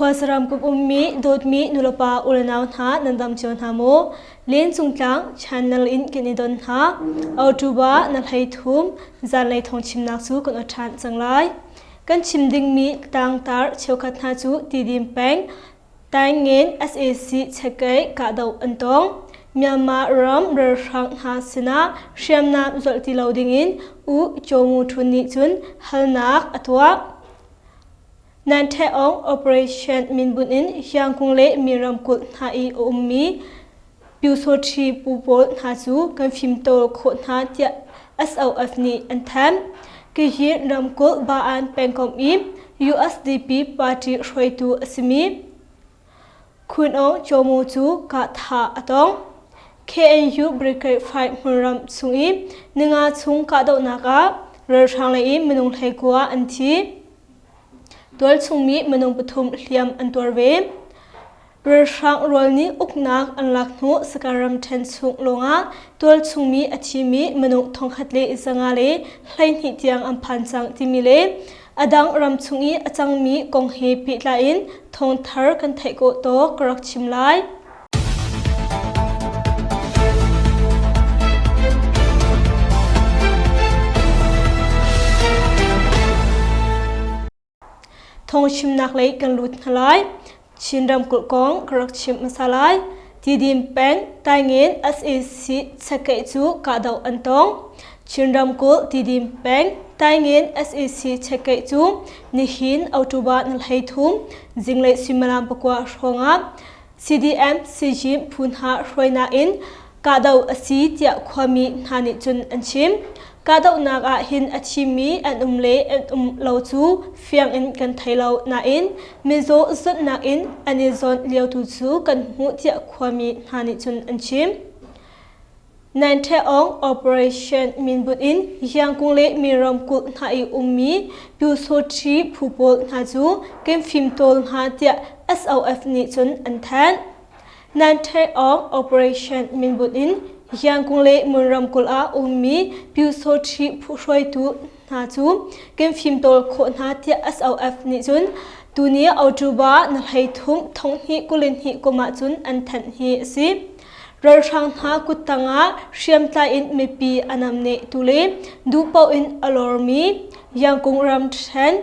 Khuasaram kum ummi dawtmi nulepa ulenau hna nan dam cio hna maw? Len Cungtlang channel in kan i don hna. October na hlei thum zanlei thawng chimnak cu kan ṭhan cang lai. Kan chim dingmi tlangtar cheukhat hna cu Tidim peng Taingen sac chekei kahdoh an tong. Myanmar ram ralhrang hna sinah hriamnam zualh ti lo dingin U Kyaw Mu Htun nih cun halnak a tuah. Nanṭheong Operation minbunh in Hyangkung le mi ramkulh hna i a ummi Pyusawṭhi pu pawl hna cu kan fimtawl khawh hna tiah SOF nih an thanh. Khin ramkulh Baan pengkomh i USDP party hruaitu a simi Khun Aung Kyaw Mu cu kahthah a tong. KNU Brigade 5 hmunram chung i ninga chung kahdohnak ah ralhrang lei in minung 19 an thi. Tualchungmi minung pathum hliam an tuar ve. Ralhrang rual nih uknak an lak hnu Saka ramṭhen chung lawngah tualchungmi a thimi minung 1,512 tiang an phan cang timi le a dang ramchung i a cangmi kong he pehtlai in thawngthar kan theih kawh tawk ka rak chim lai. Thawngchimnak lei kan lut hna lai. Chin ramkulh kong ka rak chimh hmasa lai. Tidim peng Taingen sac chakeih cu kahdoh an tong. Chin ramkulh Tidim peng Taingen sac chakeih cu nihin October ni 13 zinglei suimilam 9 hrawngah CDM Sijim phu hna hruainak in kahdoh a si tiah khuami hna nih cun an chim. Kahdohnak ah hin a thimi an um le an um lo cu fiang in kan thei lo nain mizaw zawtnak in an i zawnh lio tu cu kan hmuh tiah khuami hna nih cun an chim. Nanṭheong Operation minbunh in Yangkung le mi ramkulh hna i ummi Pyusawṭhi phu pawl hna cu kan fimtawl hna tiah SOF nih cun an thanh. Nanṭheong Operation minbunh in Yangkung le Mon ramkulh ah ummi Pyusawṭhi phu hruaitu hna cu kan fimtawl khawh hna tiah SOF nih cun tuni October na 13 2022 kum ah cun an thanh hi a si. Ralhrang hna kuttang ah hriamtlai in mipi a namnehtu le duhpaoh in a lormi Yangkung ramṭhen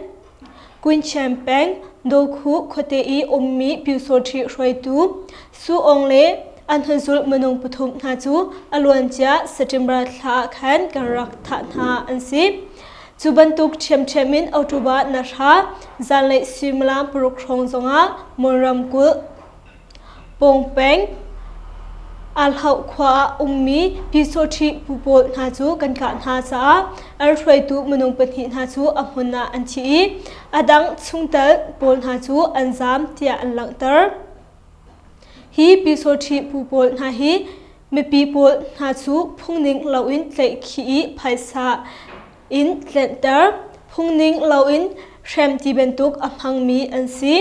Kunchian peng Dawkhu khuate i ummi Pyusawṭhi hruaitu Su Aung le an hnuzulh minung pathum hna cu a luancia September thla ah khan kan rak thah hna an si. Cu bantuk ṭhiamṭhiam in October na hra zanlei suimilam 6 hrawng zongah Mon ramkulh Pawngpeng Aalhauh khua ah ummi Pyusawṭhi pu pawl hna cu kan kah hna caah an hruaitu minung pahnih hna cu a hmun ah an thi i a dang chungtel pawl hna cu an zaam tiah an langhter. Hi Pyusawṭhi pu pawl hna hi mipi pawl hna cu phungning loin tlaihkhih i phaisa in tlenhter, phungning loin hrem ti bantuk a hmangmi an si.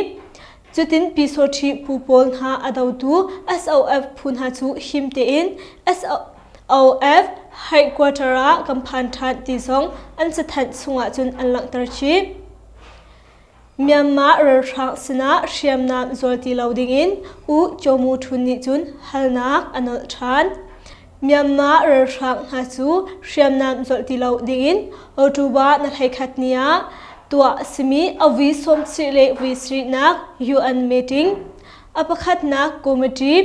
Cutin Pyusawṭhi phu pawl hna a dotu SOF phu hna cu him tein SOF headquarter ah kan phan ṭhan ti zong an cathanh chungah cun an langhter chih. Myanmar ralhrang sinah hriamnam zual ti lo dingin U Kyaw Mu Htun nih cun halnak a nolh ṭhan. Myanmar ralhrang hna cu hriamnam zualh ti lo dingin October na 11 ni ah tuah a simi a vui 70 le vui sarihnak UN meeting a pakhatnak committee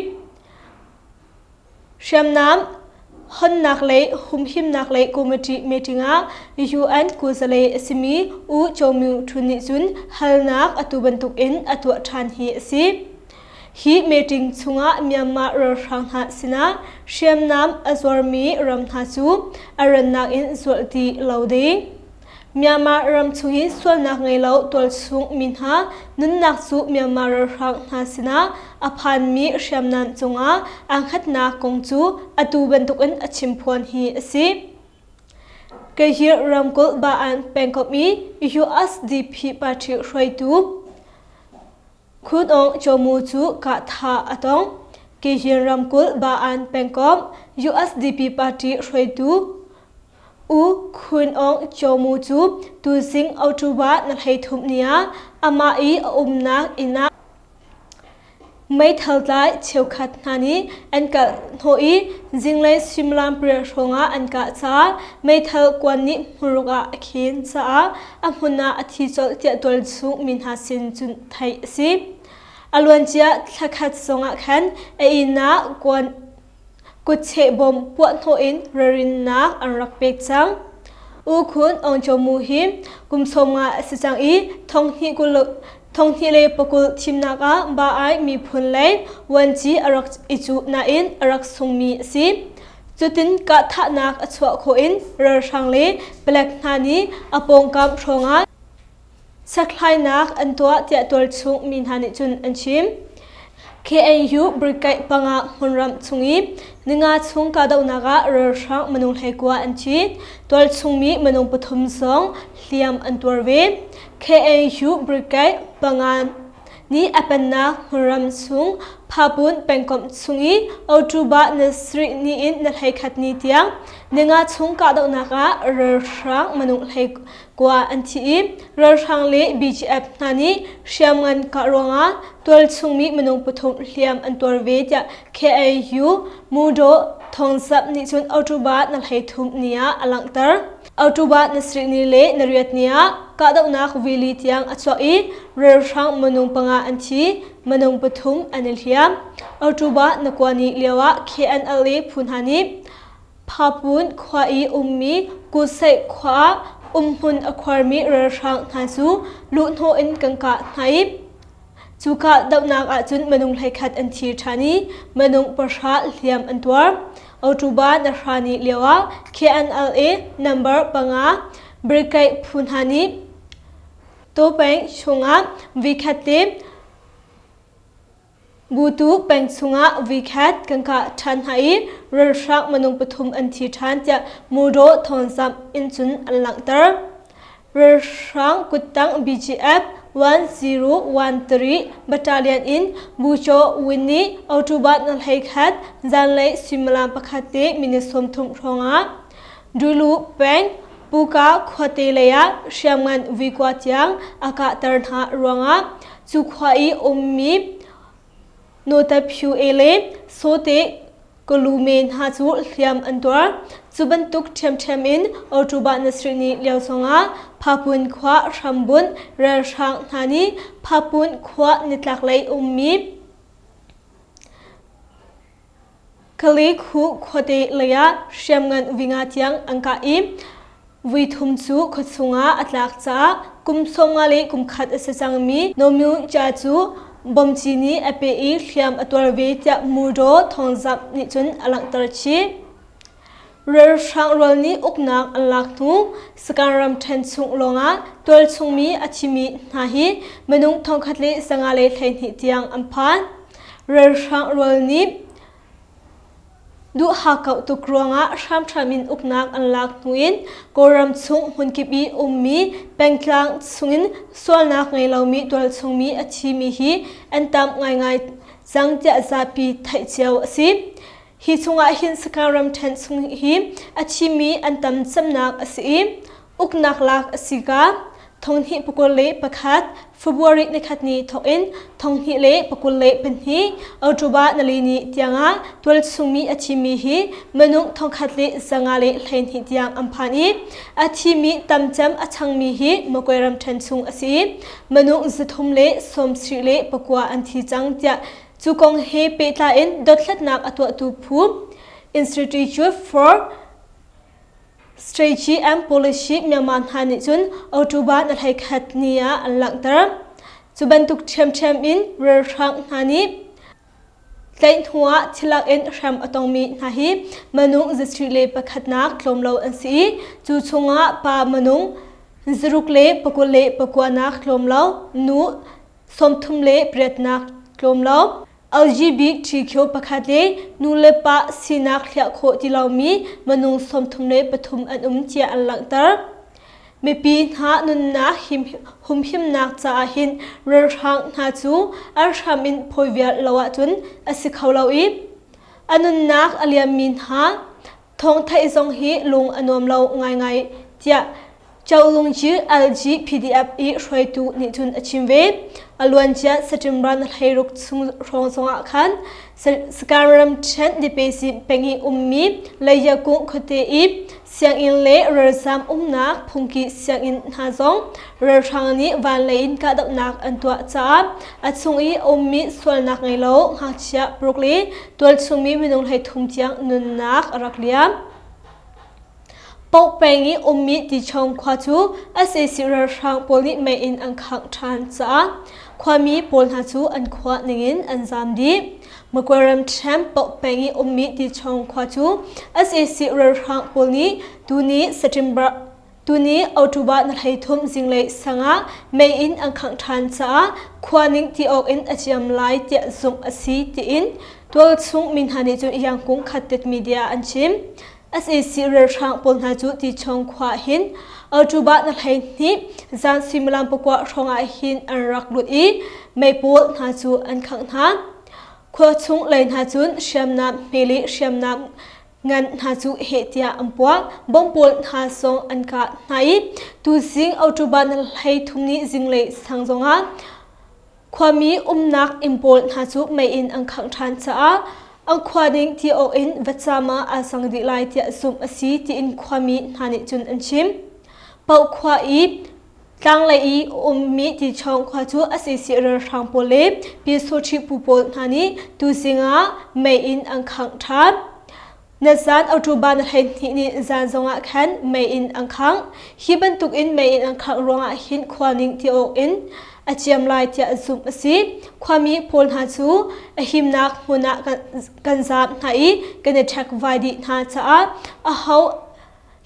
Hriamnam honnak lei humhimnak lei committee meeting ah UN kuzale a simi U Kyaw Myo Htun nih cun halnak atu bantuk in a tuah ṭhan hi a si. Hi meeting chungah Myanmar ralhrang hna sinah hriamnam a zuarmi ram hna cu a rannak in zualh ti lo ding. Myanmar ram chung i sualnak ngei lo tualchung mi hna nunnak cu Myanmar ralhrang hna sinah a phanmi hriamnam cungah aa hngatnak kong cu atu bantukin a chimphuan hi a si. Kayir ramkulh Baan pengkomh i USDP party hruaitu Khun Aung Kyaw Mu cu kahthah a tong. Kayir ramkulh Baan pengkomh USDP party hruaitu U Khun Aung Kyaw Mu cu tuzing October na 13 ni ah amah i a umnak inn ah. Meithal tlai cheukhat hna nih an kalh hnawh i zinglei suimilam pariat hrawngah an kah caah meithal kuan nih hmunruk ah a khen caah a hmun ah a thi colh tiah tualchung mi hna sin cun theih a si. A luancia thlakhat zongah khan a inn ah kuan kutcheh bawm puahhnawh in ralrinnak an rak pek cang. U Khun Aung Kyaw Mu hi kum 50 a si cang i 2020 thimnak ah Ba-ai miphun lei vuanci a rak i cuh nain a rak sungmi a si. Cutin kahthahnak a chuah khawh in ralhrang le palek hna nih a pawngkam hrawngah Sakhlainak an tuah tiah tualchung mi hna nih cun an chim. KNU brigade panga hmunram chung i ninga chung kahdohnak ah ralhrang minung 19 an thi. Tualchung mi minung pathum zong hliam an tuar ve. KNU brigade panga nih a pennak hmunram chung Phapun pengkomh chung i October ni sarih ni in ni 11 ni tiang ninga chung kahdohnak ah ralhrang minung 19 an thi i ralhrang le BGF hna nih hriamngan kah ruangah tualchungmi minung pathum hliam an tuar ve tiah KAU Mudaw thawngzamh nih cun October na 13 ni ah a langhter. October na sarih ni le na riat ni ah kahdohnak vili tiang a chuak i ralhrang minung panga an thi, minung pathum an i hliam. October na kua ni lioah KNLA phu hna nih Phapun khua i ummi Kuseih khua ah umhmun a khuarmi ralhrang hna cu luhhnawh in kan kah hna i cu kahdohnak ahcun minung 11 an thi ṭhan i minung pahra hliam an tuar. October na hra ni lioah KNLA number panga brigade phu hna nih Tawpeng chungah vikhat le Butu peng chungah voikhat kan kah ṭhan hna i ralhrang minung pathum an thi ṭhan tiah Mudaw thawngzamh in cun an langhter. Ralhrang kuttang BGF 1013 Battalion in Buchaw Win nih October na 11 zanlei suimilam pakhat te minute 30 hrawngah Dulu peng Puka khuate lei ah hriamngan vuikua tiang a kahter hna ruangah cu khua i ummi Nawtaphyue le Sawte Kalume hna cu hliam an tuar. Cu bantuk ṭhiamṭhiam in October na sarih ni lio zongah Phapun khua hrambunh ralhrang hna nih Phapun khua nitlaklei ummi Kali-khu khuate lei ah hriamngan vinga tiang an kah i vui thum cu khuachung ah a tlak caah kum 50 le kum khat a si cangmi Nomyun Cha cu bomci nih a peh i hliam a tuar ve tiah Mudaw thawngzamh nih cun a langhter chih. Ralhrang rual nih uknak an lak hnu Sagaing ramṭhen chung lawngah tualchungmi a thimi hna hi minung 1,512 tiang an phan. Ralhrang rual nih duhhakkauh tuk ruangah hramhram in uknak an lak hnu in Kawlram chung hmunkip i ummi pengtlang chungin sualnak ngei lomi tualchungmi a thimi hi an tam ngaingai cang tiah zapi theih cio a si. Hi chungah hin Sagaing ramṭhen chung hi a thimi an tam cemnak a si i uknak lak a si ka 2021 February nikhat ni thawk in 2022 October nali ni tiangah tualchungmi a thimi hi minung 1,512 tiang an phan i a thimi tamcem a changmi hi Magway ramṭhen chung a si i minung 379 an thi cang tiah Cu kong he pehtlai in dothlatnak a tuahtu phu Institute for Strategy and Policy Myanmar hna nih cun October na 11 ni ah an langhter. Cu bantuk ṭhiamṭhiam in ralhrang hna nih tlaih hnuah thilak in hrem a tongmi hna hi minung zasarih le pakhatnak tlawm lo an si i cu chungah pa minung zaruk le pakul le pakuanak tlawm lo, nu 38 nak tlawm lo. LGBTQ pakhat le nu le pa sinak hliah khawh ti lomi minung 33 an um tiah an langhter. Mipi hna nunnak humhimnak caah hin ralhrang hna cu an hram in phawi vial lo ahcun a si kho lo i a nunnak a liammi hna thawng theih zong hi lung a nuam lo ngaingai tiah. Cholungci LG PDF i hruaitu nih cun a chim ve. A luancia September na 16 chung hrawng zongah khan Sakae ramṭhen Dipesi peng i ummi Leiyakung khuate i sianginn le ralzam umnak phungki sianginn hna zong ralhrang nih vanlei in kahdohnak an tuah caah a chung i a ummi sualnak ngei lo ngakchia paruk le tualchungmi minung 13 tiang nunnak a rak liam. Pauk peng i ummi Tichawng khua cu sac ralhrang pawl nih mei in an khangh ṭhan caah khuami pawl hna cu an khua ningin an zaam dih. Magwe ramṭhen Pauk peng i ummi Tichawng khua cu sac ralhrang pawl nih tuni September tuni October ni 13 zinglei sang ah mei in an khangh ṭhan caah khua ning ti awk in a ciam lai tiah zumh a si tiin tualchung mi hna nih cun Yangkung Khattit media an chim. Sac ralhrang pawl hna cu Tichawng khua hin October na 12 zan suimilam pakua hrawng ah hin an rak lut i mei pawl hna cu an khangh hna. Khua chung lei hna cun hriamnam hme le hriamnam ngan hna cu heh tiah an puah. Bomb pawl hna zong an kah hna i tuzing October na 13 ni zinglei sang zongah Khuami umnak inn pawl hna cu mei in an khangh ṭhan caah an khua ding ti awk in vacam ah aa cang dih lai tiah zumh a si tiin khuami hna nih cun an chim. Paoh khua i tlanglei i a ummi Tichawng khua cu sac ralhrang pawl le Pyusawṭhi phu pawl hna nih tuzing ah mei in an khangh ṭhan. Na zan October na 12 ni zan zongah khan mei in an khangh. Hi bantukin mei in an khangh ruangah hin khua ning ti awk in a ciam lai tiah zumh a si. Khuami pawl hna cu a himnak hmun ah kan zaam hna i kan i ṭhek vai dih hna caah aho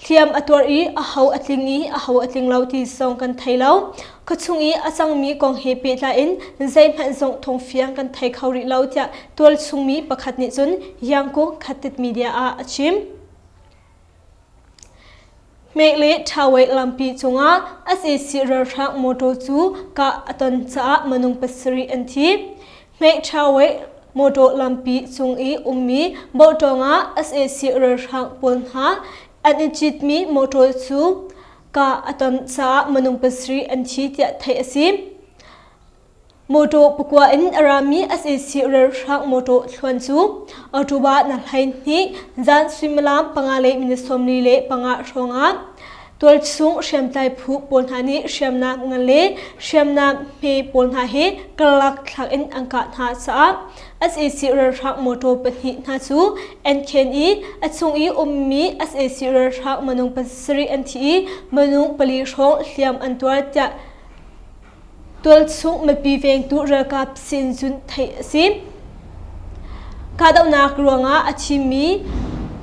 hliam a tuar i aho a tling i aho a tling lo ti zong kan thei lo. Khuachung i a cangmi kong he pehtlai in zeihmanh zong thawngfiang kan thei kho rih lo tiah tualchungmi pakhat nih cun Yangkung Khatit Media ah a chim. Hmek le Ṭhawei lampi cungah sac ralhrang motor cu kah a ton caah minung pasarih an thi. Hmek Ṭhawei motor lampi cung i ummi bawhtawng ah sac ralhrang pawl hna an i citmi motor cu kah a ton caah minung pasarih an thi tiah theih a si. Mawṭaw pakua in a rami sac ralhrang mawṭaw thluan cu October na 12 zan suimilam panga le minute 45 hrawngah tualchung hriamtlai phu pawl hna nih hriamnam ngan le hriamnam hme pawl hna he karlak thlak in an kah hna caah sac ralhrang mawṭaw pahnih hna cu an khen i a chung i ummi sac ralhrang minung pasarih an thi i minung pali hrawng hliam an tuar tiah Tualchung mipi vengtu ralkap sin cun theih a si. Kahdohnak ruangah a thimi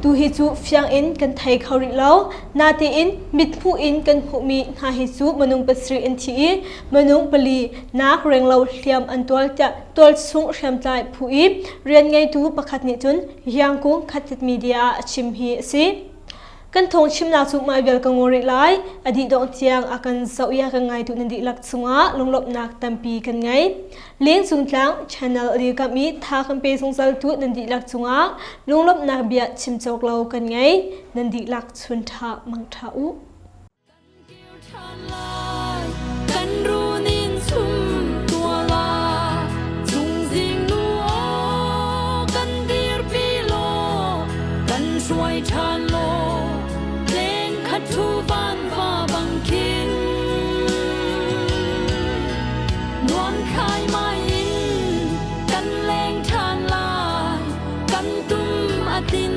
tu hi cu fiang in kan thei kho rih lo. Natein mithmuh in kan hmuhmi hna hi cu minung pasarih an thi i minung pali nak renglo hliam an tuar tiah tualchung hriamtlai phu i rian ngeitu pakhat nih cun Yangkung Khatit Media ah a chim hi a si. Kan thawng chimnak cu mah vial ka ngol rih lai. A dih dongh tiang a kan zoh i a kan ngaitu nan dihlak cungah lunglawmhnak tampi kan ngei. Leng Cung Tlang channel a dirkamh i tha kan pe zungzaltu nan dihlak cungah lunglawmhnak bia chim cawk lo kan ngei. Nan dihlak chun ṭha mang ṭha u. Kan runin chum tuala chungzing nu aw kan dirpi law kan hruai ṭhan law leng khat thu van va bang khin nuam khai mai in kan leng ṭhan lai kan tum a tin.